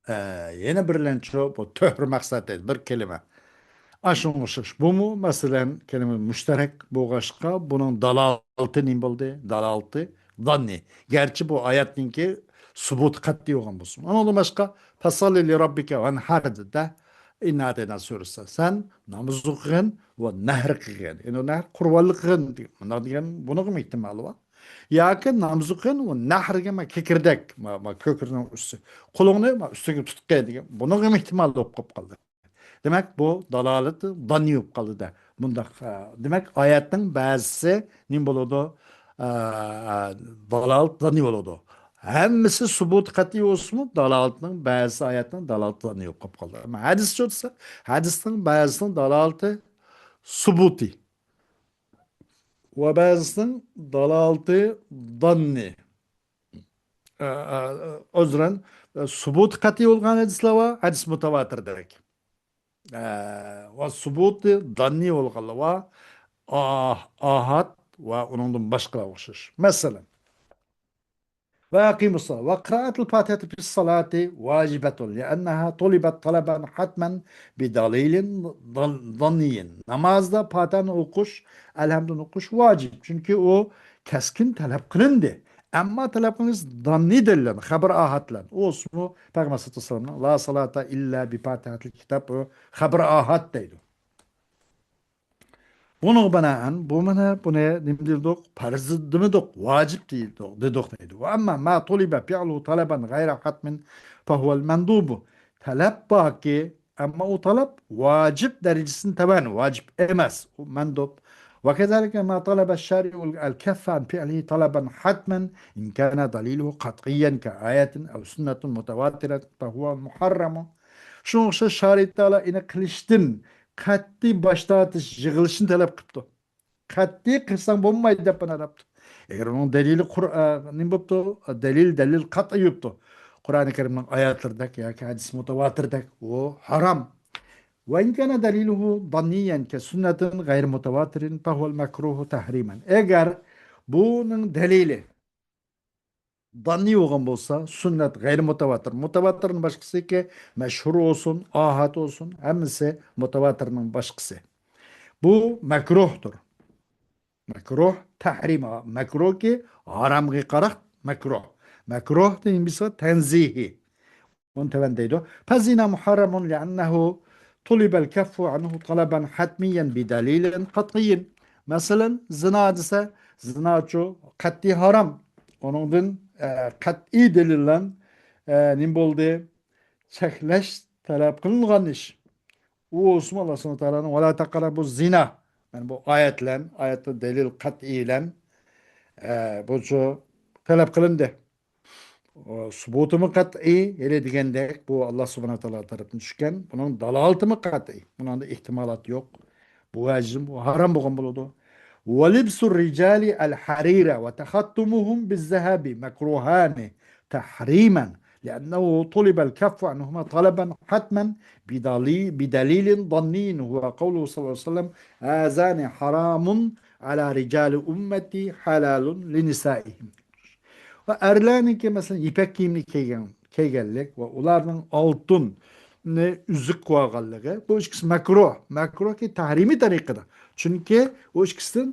ئە، يەنە بىرلەنچۇ، بۇ تۆھرە مەقسەت دەيدۇ، بىر كەلىمە. ئاشۇنىڭغا ئوخشاش. بۇمۇ، مەسىلەن، كەلىمە مۇشتەرەك بولغاچقا، بۇنىڭ دالالىتى نېمە بولدى؟ دالالىتى زاننىي. گەرچە بۇ ئايەتنىڭكى سۇبۇتى قەتئىي بولغان بولسۇن. ئۇنىڭدىن باشقا، فەسەللى لىرەببىكە ۋەنھەر دېدى-دە، ئىننا ئەتەينا سۈرىسى. سەن ناماز ئوقۇغىن ۋە نەھر قىلغىن. يەنى نەھر قۇربانلىق قىلغىن. مۇنداق دېگەن، بۇنىڭغىمۇ ئېھتىمالى بار. ياكى ناماز ئوقۇغىن ۋە نەھر دېگەن، ما، كېكىردەك، ما، ما، كۆكرىكىنىڭ ئۈستى. قولۇڭنى، ما، ئۈستىگە تۇتقىن دېگەن. بۇنىڭغىمۇ ئېھتىمالى بولۇپ قالدى. دېمەك، بۇ دالالىتى زاننىي بولۇپ قالدى-دە. مۇنداق، ئە، دېمەك، ئايەتنىڭ بەزىسى نېمە بولىدۇ؟ ئە، ئە، دالالىتى زاننىي بولىدۇ. ھەممىسى سۇبۇتى قەتئىي بولسىمۇ، دالالىتىنىڭ بەزىسى، ئايەتنىڭ دالالىتى زاننىي بولۇپ قالدى. ئەمما ھەدىسچۇ دېسە، ھەدىسنىڭ بەزىسىنىڭ دالالىتى سۇبۇتى ۋە بەزىسىنىڭ دالالىتى زاننىي. ئە، ئە، ئۆزرەن، ئە، سۇبۇتى قەتئىي بولغان ھەدىسلەر بار، ھەدىس مۇتەۋاتىردەك. ئە، ۋە سۇبۇتى زاننىي بولغانلار بار، ئاھ-، ئاھاد ۋە ئۇنىڭدىن باشقىلارغا ئوخشاش. مەسىلەن، وأقيموا الصلاة وقراءة الفاتحة في الصلاة واجبة لأنها طلبت طلبا حتما بدليل ظن-، ظني. نامازدا پاتىھەنى ئوقۇش، ئەلھەمدۇنى ئوقۇش ۋاجىپ. چۈنكى ئۇ كەسكىن تەلەپ قىلىندى. ئەمما تەلەپ قىلىنىش زاننىي دەلىل بىلەن، خەبەر ئاھاد بىلەن. ئۇ ئوسمۇ پەيغەمبەر سەللەللاھۇ ئەلەيھى ۋەسەللەمنىڭ لا سالاتا ئىللا بىپاتىھەتىل كىتاب، ئۇ خەبەر ئاھاد دەيدۇ. بۇنىڭغا بىنائەن، بۇ مانا بۇنى نېمە دېدۇق؟ پەرز دېمىدۇق، ۋاجىپ دېدۇق، دېدۇق دەيدۇ. وأما ما طلب فعله طلبا غير حتم فهو المندوب. تەلەپ باركى، ئەمما ئۇ تەلەپ ۋاجىپ دەرىجىسىدىن تۆۋەن، ۋاجىپ ئەمەس، ئۇ مەندۇب. وكذلك ما طلب الشارع الكف عن فعله طلبا حتما إن كان دليله قطعيا كآية أو سنة متواترة فهو محرم. شۇنىڭغا ئوخشاش شارىئەت تائالا ئېنى قىلىشتىن قەتئىي باش تارتىش، يىغىلىشنى تەلەپ قىپتۇ. قەتئىي قىلساڭ بولمايدۇ دەپ مانا دەپتۇ. ئەگەر ئۇنىڭ دەلىلى قۇر-، ئە، نېمە بوپتۇ؟ دەلىل، دەلىل قەتئىي بوپتۇ. قۇرئانى كەرىمنىڭ ئايەتلىرىدەك ياكى ھەدىس مۇتەۋاتىردەك، ئۇ ھارام. وإن كان دليله ظنيا كسنة غير متواتر فهو المكروه تحريما. ئەگەر بۇنىڭ دەلىلى زاننىي بولغان بولسا، سۈننەت غەيرىي مۇتەۋاتىر. مۇتەۋاتىرنىڭ باشقىسىكى، مەشھۇر بولسۇن، ئاھاد بولسۇن، ھەممىسى مۇتەۋاتىرنىڭ باشقىسى. بۇ مەكرۇھتۇر. مەكرۇھ، تەھرىم، مەكرۇھكى ھارامغا قاراق مەكرۇھ. مەكرۇھ دېگەن بولسا تەنزىھىي. بۇنى تۆۋەن دەيدۇ. فالزنا محرم لأنه طلب الكف عنه طلبا حتميا بدليل قطعي. مەسىلەن، زىنا دېسە، زىناچۇ قەتئىي ھارام. ئۇنىڭدىن، ئە، قەتئىي دەلىل بىلەن، ئە، نېمە بولدى؟ چەكلەش تەلەپ قىلىنغان ئىش. ئۇ بولسىمۇ ئاللا سۇبھانەھۇ ۋە تائالانىڭ ۋەلا تەقرەبۇ زىنا. يەنى بۇ ئايەت بىلەن، ئايەتتە دەلىل قەتئىي بىلەن، ئە، بۇچۇ تەلەپ قىلىندى. ئۇ سۇبۇتىمۇ قەتئىي، ھېلى دېگەندەك، بۇ ئاللا سۇبھانەھۇ ۋە تائالا تەرىپىدىن چۈشكەن، بۇنىڭ دالالىتىمۇ قەتئىي، بۇنىڭدا ئېھتىمالات يوق. بۇ ۋەجىدىن بۇ ھارام بولغان بولىدۇ. ولبس الرجال الحرير وتختمهم بالذهب مكروهان تحريما، لأنه طلب الكف عنهما طلبا حتما بدلي-، بدليل ظني، وهو قوله صلى الله عليه وسلم: هذان حرام على رجال أمتي حلال لنسائهم. ۋە ئەرلەرنىڭكى، مەسىلەن، يىپەك كىيىمنى كىيگەن، كىيگەنلىك ۋە ئۇلارنىڭ ئالتۇننى ئۈزۈك قىلىۋالغانلىقى، بۇ ئىككىسى مەكرۇھ. مەكرۇھكى تەھرىمىي تەرىقىدە. چۈنكى ئۇ ئىككىسىدىن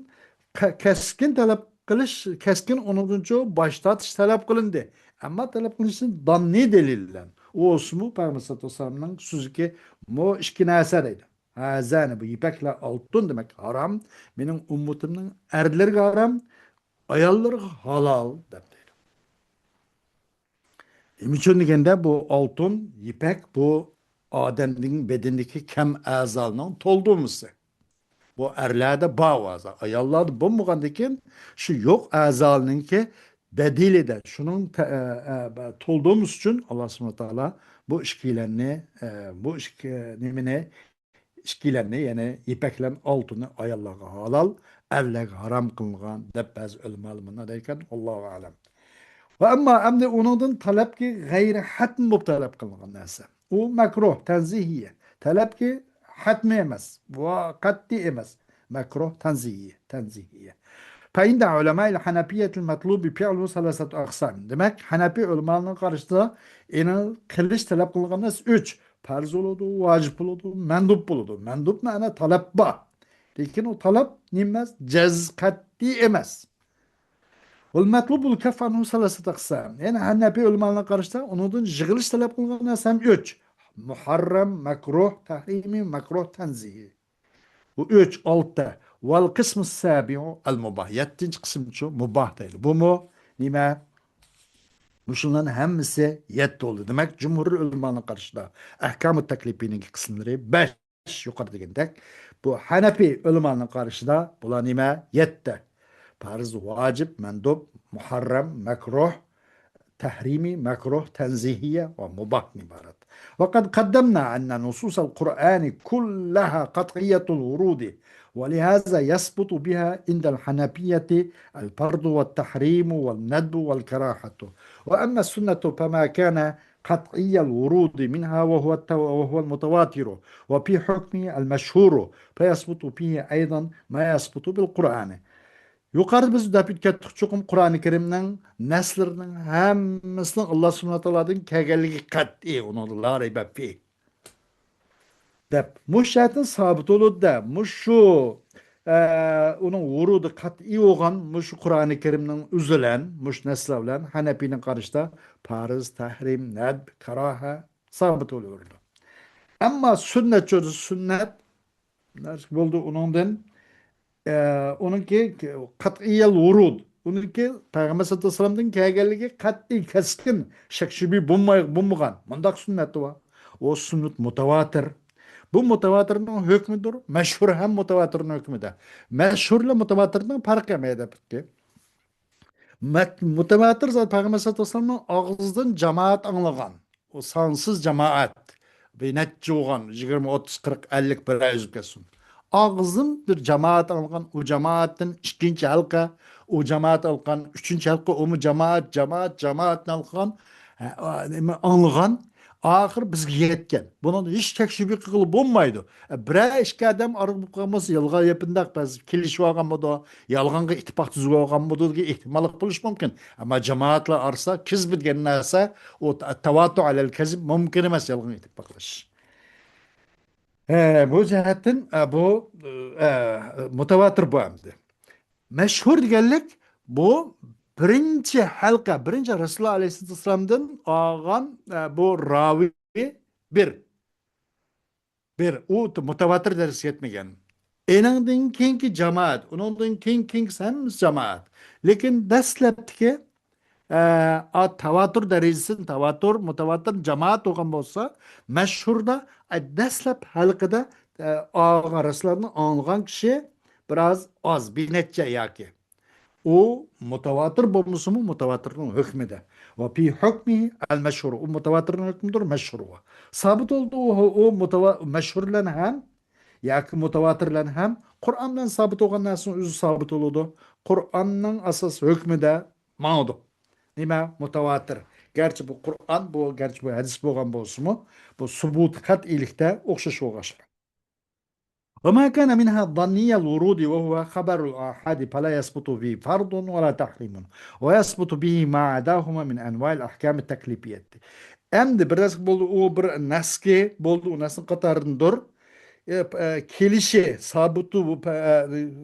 قە-، كەسكىن تەلەپ قىلىش، كەسكىن ئۇنىڭدىنچۇ باش تارتىش تەلەپ قىلىندى. ئەمما تەلەپ قىلىنىشى داننىي دەلىل بىلەن. ئۇ بولسىمۇ پەيغەمبەر سەللەللاھۇ ئەلەيھى ۋەسەللەمنىڭ سۆزىكى، مۇ ئىككى نەرسە دەيدۇ. ھازانى، بۇ يىپەكلەر ئالتۇن دېمەك، ھارام. مېنىڭ ئۈممىتىمنىڭ ئەرلىرىگە ھارام، ئاياللىرىغا ھالال دەپ دەيدۇ. نېمە ئۈچۈن دېگەندە، بۇ ئالتۇن، يىپەك، بۇ ئادەمنىڭ بەدىنىدىكى كەم ئەزالارنىڭ تولدۇرمىسى. بۇ ئەرلەردە بار ئۇ ئەزا. ئاياللاردا بولمىغاندىكىن، شۇ يوق ئەزالارنىڭكى بەدىلىدە، شۇنىڭ تە-، ئە، ئە، تولدۇرمىسى ئۈچۈن ئاللا سۇبھانەھۇ ۋە تائالا بۇ ئىككىلەننى، ئە، بۇ ئىككى نېمىنى، ئىككىلەننى، يەنى يىپەك بىلەن ئالتۇننى ئاياللارغا ھالال، ئەرلەرگە ھارام قىلىنغان دەپ بەزى ئۆلىمالار مۇنداق دەيدىكەن، ۋاللاھۇ ئەلەم. ۋە ئەمما ئەمدى ئۇنىڭدىن تەلەپكى غەيرىي ھەتمىي بولۇپ تەلەپ قىلىنغان نەرسە. ئۇ مەكرۇھ، تەنزىھىيە. تەلەپكى ھەتمىي ئەمەس، ۋە قەتئىي ئەمەس. مەكرۇھ، تەنزىھىيە، تەنزىھىيە. فعند علماء الحنفية المطلوب فعله ثلاثة أقسام. دېمەك، ھەنەپىي ئۆلىمالارنىڭ قارىشىدا ئېنىڭ قىلىش تەلەپ قىلىنغان نەرسە ئۈچ. پەرز بولىدۇ، ۋاجىپ بولىدۇ، مەندۇب بولىدۇ. مەندۇب مەنە تەلەپ بار. لېكىن ئۇ تەلەپ نېمە ئەمەس؟ جەز، قەتئىي ئەمەس. والمطلوب الكف عنه ثلاثة أقسام. يەنى ھەنەپىي ئۆلىمالارنىڭ قارىشىدا ئۇنىڭدىن يىغىلىش تەلەپ قىلىنغان نەرسە ھەم ئۈچ. مۇھەررەم، مەكرۇھ، تەھرىمىي، مەكرۇھ، تەنزىھىي. بۇ ئۈچ، ئالتە. والقسم السابع المباح. يەتتىنچى قىسىمچۇ، مۇباھ دەيدۇ. بۇمۇ نېمە؟ مۇشۇلارنىڭ ھەممىسى يەتتە بولدى. دېمەك، جۇمھۇر ئۆلىمانىڭ قارىشىدا، ئەھكامۇ تەكلىپىنىڭ قىسىملىرى بەش، يۇقىرىدا دېگەندەك. بۇ ھەنەپىي ئۆلىمانىڭ قارىشىدا بۇلار نېمە؟ يەتتە. پەرز، ۋاجىپ، مەندۇب، مۇھەررەم، مەكرۇھ، تەھرىمىي، مەكرۇھ، تەنزىھىيە ۋە مۇباھتىن ئىبارەت. وقد قدمنا أن نصوص القرآن كلها قطعية الورود، ولهذا يثبت بها عند الحنفية الفرض والتحريم والندب والكراهة. وأما السنة فما كان قطعي الورود منها وهو التو-، وهو المتواتر، وفي حكمه المشهور، فيثبت فيه أيضا ما يثبت بالقرآن. يۇقىرىدا بىز دەپ ئۆتكەتتۇق، چوقۇم قۇرئانى كەرىمنىڭ نەسلىرىنىڭ ھەممىسىنىڭ ئاللا سۇبھانەھۇ ۋە تائالادىن كەلگەنلىكى قەتئىي، ئۇنىڭدا لا رەيبە فىھ دەپ. مۇشۇ جەھەتتىن سابىت بولىدۇ-دە، مۇشۇ، ئە، ئۇنىڭ ۋۇرۇدى قەتئىي بولغان مۇشۇ قۇرئانى كەرىمنىڭ ئۆزى بىلەن، مۇشۇ نەسلەر بىلەن ھەنەپىينىڭ قارىشىدا پەرز، تەھرىم، نەدب، كاراھە سابىت بولۇۋېرىدۇ. ئەمما سۈننەت چۆرىسى سۈننەت، نەرسە بولدى ئۇنىڭدىن. ئە، ئۇنىڭكى قەتئىيەل ۋۇرۇد. ئۇنىڭكى پەيغەمبەر سەللەللاھۇ ئەلەيھى ۋەسەللەمدىن كەلگەنلىكى قەتئىي، كەسكىن، شەك شۈبھە بولماي، بولمىغان. مۇنداق سۈننەت بار. ئۇ سۈننەت مۇتەۋاتىر. بۇ مۇتەۋاتىرنىڭ ھۆكمىدۇر. مەشھۇر ھەم مۇتەۋاتىرنىڭ ھۆكمىدە. مەشھۇر بىلەن مۇتەۋاتىرنىڭ پەرقى نېمە دەپتىكى؟ مەت-، مۇتەۋاتىر زات پەيغەمبەر سەللەللاھۇ ئەلەيھى ۋەسەللەمنىڭ ئاغزىدىن جامائەت ئاڭلىغان. ئۇ سانسىز جامائەت. بىر نەچچە بولغان، يىگىرمە، ئوتتۇز، قىرىق، ئەللىك، بىر يۈز كەلسۇن. ئاغزىدىن بىر جامائەت ئاڭلىغان، ئۇ جامائەتتىن ئىككىنچى ھەلقە، ئۇ جامائەت ئاڭلىغان، ئۈچىنچى ھەلقە، ئۇمۇ جامائەت، جامائەت، جامائەتنى ئاڭلىغان. ھە، ئا-، نېمە، ئاڭلىغان. ئاخىر بىزگە يەتكەن. بۇنىڭدا ھېچ شەك شۈبھە قىلغىلى بولمايدۇ. بىرەر ئىككى ئادەم ئارىغا بولۇپ قالمىسا، يالغان يېپىنداق بەزى كېلىشىپ ئالغانمىدۇ، يالغانغا ئىتتىپاق تۈزۈپ ئالغانمىدۇ دېگەن ئېھتىماللىق بولۇشى مۇمكىن. ئەمما جامائەتلەر ئارىسىدا كىزب دېگەن نەرسە، ئۇ تا-، تەۋاتۇ ئەلەل كەزىب مۇمكىن ئەمەس، يالغان ئىتتىپاقلىشىش. ھە، بۇ جەھەتتىن، ئە، بۇ، ئە، مۇتەۋاتىر بۇ ئەمدى. مەشھۇر دېگەنلىك بۇ بىرىنچى ھەلقە، بىرىنچى رەسۇلۇللا ئەلەيھىسسالامدىن ئالغان، ئە، بۇ راۋى بىر. بىر، ئۇ مۇتەۋاتىر دەرىجىسىگە يەتمىگەن. ئېنىڭدىن كېيىنكى جامائەت، ئۇنىڭدىن كېيىن، كېيىنكىسى ھەممىسى جامائەت. لېكىن دەسلەپتىكى، ئە، ئا، تەۋاتۇر دەرىجىسى، تەۋاتۇر، مۇتەۋاتىر جامائەت بولغان بولسا، مەشھۇردا، ئە، دەسلەپ ھەلقىدە، ئە، ئالغان رەسۇلۇللادىن ئاڭلىغان كىشى بىراز ئاز، بىر نەچچە ياكى. ئۇ مۇتەۋاتىر بولمىسىمۇ، مۇتەۋاتىرنىڭ ھۆكمىدە. ۋە فى ھۆكمىھى ئەل مەشھۇر. ئۇ مۇتەۋاتىرنىڭ ھۆكمىدۇر، مەشھۇرغا. سابىت بولدى ئۇ، ئۇ مۇتەۋا-، مەشھۇر بىلەن ھەم ياكى مۇتەۋاتىر بىلەن ھەم قۇرئان بىلەن سابىت بولغان نەرسىنىڭ ئۆزى سابىت بولىدۇ. قۇرئاننىڭ ئاساس ھۆكمىدە ماڭىدۇ. نېمە؟ مۇتەۋاتىر. گەرچە بۇ قۇرئان، بۇ، گەرچە بۇ ھەدىس بولغان بولسىمۇ، بۇ سۇبۇت قەتئىيلىكتە ئوخشاش بولغاچقا. وما كان منها ظني الورود وهو خبر الآحاد فلا يثبت به فرض ولا تحريم، ويثبت به ما عداهما من أنواع الأحكام التكليفية. ئەمدى بىر نەرسە بولدى، ئۇ بىر نەسكى بولدى، ئۇ نەسنىڭ قاتارىدىندۇر. ئە، ئە، كېلىشى، سابىتى، بۇ پە-، ئە،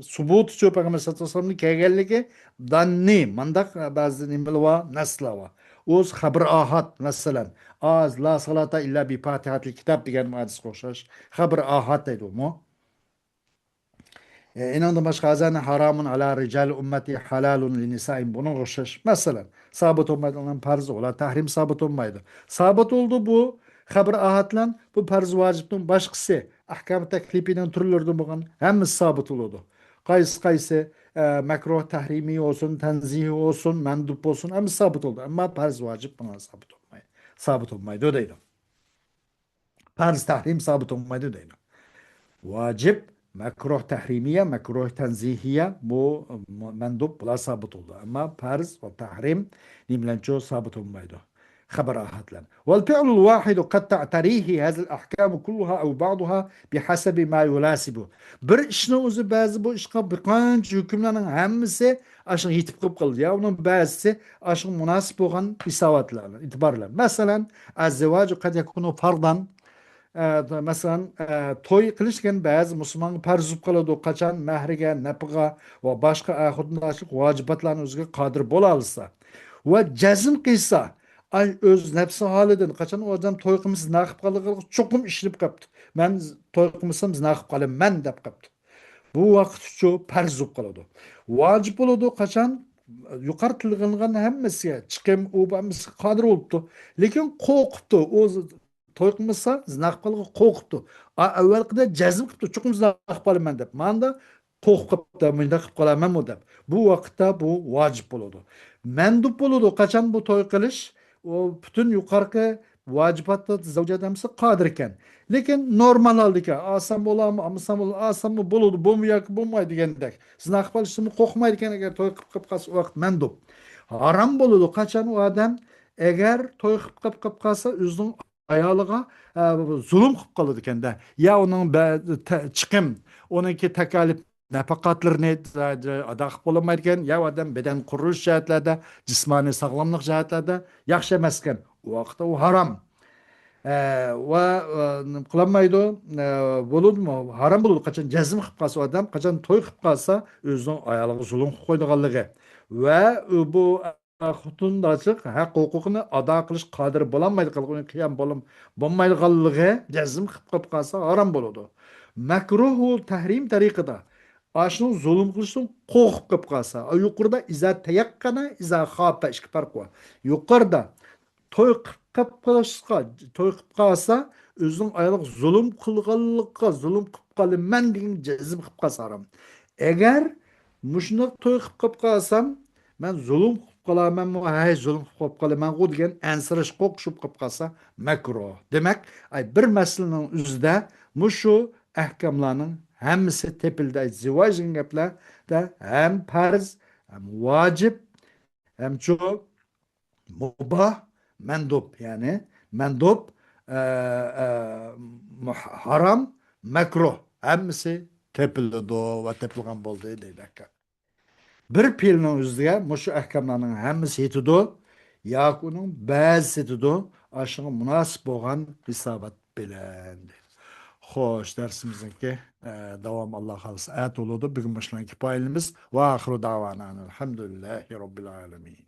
سۇبۇتى شۇ پەيغەمبەر سەللەللاھۇ ئەلەيھى ۋەسەللەمنى كەلگەنلىكى داننى، مۇنداق بەزى نېمىلەر بار، نەسلەر بار. ئۇ خەبىر ئاھاد، مەسىلەن، ئاز، لا صلاة إلا بفاتحة الكتاب دېگەن ھەدىسكە ئوخشاش. خەبىر ئاھاد دەيدۇ ئۇمۇ. ئە، ئېنىڭدىن باشقا، ھازانى ھارامۇن ئالا رىجال ئۇممەتى ھالالۇن لىنىسائىم، بۇنىڭغا ئوخشاش. مەسىلەن، سابىت بولمايدۇ، ئۇنىڭ پەرزى، ئۇلار تەھرىم سابىت بولمايدۇ. سابىت بولدى بۇ خەبىر ئاھاد بىلەن، بۇ پەرز ۋاجىپنىڭ باشقىسى، ئەھكام تەكلىپىنىڭ تۈرلىرىدىن بولغان ھەممىسى سابىت بولىدۇ. قايسى، قايسى، ئە، مەكروھ تەھرىمىي بولسۇن، تەنزىھىي بولسۇن، مەندۇب بولسۇن، ھەممىسى سابىت بولىدۇ. ئەمما پەرز ۋاجىپ بۇنىڭ سابىت بولمايدۇ. سابىت بولمايدۇ دەيدۇ. پەرز تەھرىم سابىت بولمايدۇ دەيدۇ. ۋاجىپ، مەكروھ تەھرىمىيە، مەكروھ تەنزىھىيە، بۇ مەندۇب، بۇلار سابىت بولىدۇ. ئەمما پەرز ۋە تەھرىم نېمە بىلەنچۇ سابىت بولمايدۇ؟ خەبەر ئاھاد بىلەن. والفعل الواحد قد تعتريه هذه الأحكام كلها أو بعضها بحسب ما يناسبه. بىر ئىشنىڭ ئۆزى بەزى بۇ ئىشقا بىر قانچە ھۆكۈملەرنىڭ ھەممىسى ئاشۇنىڭ يېتىپ قېلىپ قالىدۇ. يا ئۇنىڭ بەزىسى ئاشۇنىڭ مۇناسىپ بولغان ھېساباتلار بىلەن، ئېتىبار بىلەن. مەسىلەن، الزواج قد يكون فرضا. ئە، مەسىلەن، ئە، توي قىلىش دېگەن بەزى مۇسۇلمانغا پەرز بولۇپ قالىدۇ. قاچان مەھرىگە، نەپىقىگە ۋە باشقا ئەر-خوتۇنداشلىق ۋاجىباتلارنى ئۆزىگە قادىر بولاقالسا ۋە جەزم قىلسا، ئاي، ئۆز نەپسى ھالىدىن، قاچان ئۇ ئادەم توي قىلمىسا زىنا قىلىپ قالىدىغانلىقىغا چوقۇم ئىشىنىپ قاپتۇ. مەن توي قىلمىسام زىنا قىلىپ قالىمەن دەپ قاپتۇ. بۇ ۋاقىتچۇ پەرز بولۇپ قالىدۇ. ۋاجىپ بولىدۇ قاچان يۇقىرى تىلغا ئېلىنغان ھەممىسىگە، چىقىم، ئۇ بۇ ھەممىسىگە قادىر بولۇپتۇ. لېكىن قورقۇپتۇ. ئۇ توي قىلمىسا زىنا قىلىپ قالغىلى قورقۇپتۇ. ئا، ئەۋۋەلقىدە جەزم قىپتۇ، چوقۇم زىنا قىلىپ قالىمەن دەپ. ماندا قورقۇپ قاپتۇ، مۇنداق قىلىپ قالامەنمۇ دەپ. بۇ ۋاقىتتا بۇ ۋاجىپ بولىدۇ. مەندۇب بولىدۇ، قاچان بۇ توي قىلىش، ئۇ پۈتۈن يۇقىرىقى ۋاجىباتتا زەۋجەت ھەممىسى قادىر ئىكەن. لېكىن نورمال ھالدا ئىكەن، ئالسام بولامۇ، ئالمىسام بولامۇ، ئالساممۇ بولىدۇ، بولمايدۇ ياكى بولمايدۇ دېگەندەك. زىنا قىلىپ قالىشتىنمۇ قورقمايدىكەن، ئەگەر توي قىلىپ قېلىپ قالسا، ئۇ ۋاقىت مەندۇب. ھارام بولىدۇ، قاچان ئۇ ئادەم ئەگەر توي قىلىپ قېلىپ قالسا، ئۆزىنىڭ ئايالىغا، ئە، زۇلۇم قىلىپ قالىدىكەن-دە. يا ئۇنىڭ بە-، تە-، چىقىم، ئۇنىڭكى تاكالىپ نەپەقەتلىرىنى ئادا قىلىپ بولالمايدىكەن، يا ئۇ ئادەم بەدەن قۇرۇلۇش جەھەتلەردە، جىسمانىي ساغلاملىق جەھەتلەردە ياخشى ئەمەسكەن. ئۇ ۋاقىتتا ئۇ ھارام. ئە، ۋە، ئە، نېمە قىلالمايدۇ، ئە، بولىدۇ، ھارام بولىدۇ. قاچان جەزم قىلىپ قالسا ئۇ ئادەم، قاچان توي قىلىپ قالسا، ئۆزىنىڭ ئايالىغا زۇلۇم قىلىپ قويىدىغانلىقى ۋە بۇ خوتۇنداشلىق ھەق ھوقۇقىنى ئادا قىلىش قادىر بولالمايدىغانلىقى، قىيام بولم-، بولمايدىغانلىقى جەزم قىلىپ قېلىپ قالسا ھارام بولىدۇ. مەكرۇھ ۋە تەھرىم تەرىقىدە ئاشۇنىڭ زۇلۇم قىلىشتىن قورقۇپ قېلىپ قالسا، يۇقىرىدا ئىزا تەيەققەنە، ئىزا خافە، ئىككى پەرق بار. يۇقىرىدا توي قىلىپ قېلىپ قالسا، توي قىلىپ قالسا، ئۆزىنىڭ ئايالىغا زۇلۇم قىلغانلىققا، زۇلۇم قىلىپ قالىمەن دېگەن جەزم قىلىپ قالسا ھارام. ئەگەر مۇشۇنداق توي قىلىپ قېلىپ قالسام، مەن زۇلۇم قىلىپ قالامەنمۇ، ھەي، زۇلۇم قىلىپ قېلىپ قالىمەنغۇ دېگەن ئەنسىرەش، قورقۇش بولۇپ قېلىپ قالسا مەكرۇھ. دېمەك، ئاي، بىر مەسىلىنىڭ ئۆزىدە مۇشۇ ئەھكاملارنىڭ ھەممىسى تېپىلدى. ئاي، زىۋاج دېگەن گەپلەردە ھەم پەرز، ھەم ۋاجىپ، ھەمچۇ مۇباھ، مەندۇب، يەنى مەندۇب، ئە، ئە، مۇھ-، ھارام، مەكرۇھ، ھەممىسى تېپىلىدۇ ۋە تېپىلغان بولدى دەيدۇ ئەھكام. بىر پېئىلنىڭ ئۆزىگە مۇشۇ ئەھكاملارنىڭ ھەممىسى يېتىدۇ ياكى ئۇنىڭ بەزىسى يېتىدۇ، ئاشۇنىڭغا مۇناسىپ بولغان ھېسابات بىلەن. خوش، دەرسىمىزنىڭكى، ئە، داۋامى ئاللا خالىسا ئەتە بولىدۇ. بۈگۈن مۇشۇلارنى كۇپايىلىمىز. ۋە ئاخىرۇ داۋانا ئەنىل ھەمدۇلىللاھى رەببىل ئالەمىن.